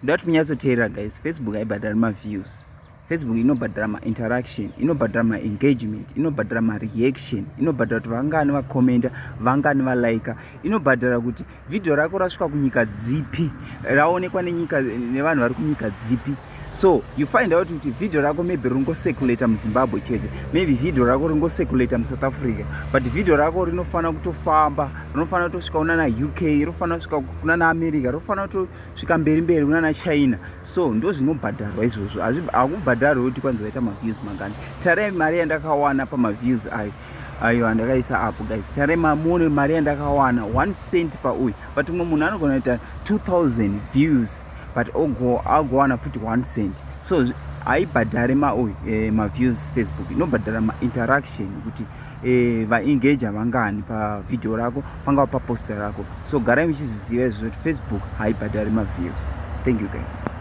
Ndoda kuti munyatsoteerera guys, Facebook haibhadhari maviews. Facebook inobhadhara mainteraction, inobhadhara maengagement, inobhadhara mareaction, inobhadhara kuti vangani vakomenda, vangani valaika, inobhadhara kuti vhidhiyo rako rasvika kunyika dzipi, raonekwa nenyika nevanhu vari kunyika dzipi. So you find out kuti vhidhiyo rako maybe ringocirculata muZimbabwe chete, maybe vhidhiyo rako ringocirculata muSouth Africa, but vhidhiyo rako rinofanira kutofamba, rinofanira kutosvika kunana UK, rinofanira kusvika kunana America, rinofanira kutosvika mberi mberi kunana China. So ndo zvinobhadharwa izvozvo. Hakubhadharwi kuti kwanzi waita maviews mangani. Tarai mari yandakawana pamaviews ayo ayo andakaisa apo guys. Tarai mamuone mari yandakawana, 1 cent pauyu, but umwe munhu anogona kuita 2000 views but agowana futi 1 cent. So haibhadhari mauyu maviews. Facebook inobhadhara mainteraction, kuti vaengaja vangani pavhidhiyo rako, pangava paposter rako. So garai muchizviziva izvozvo kuti Facebook haibhadhari maviews. Thank you guys.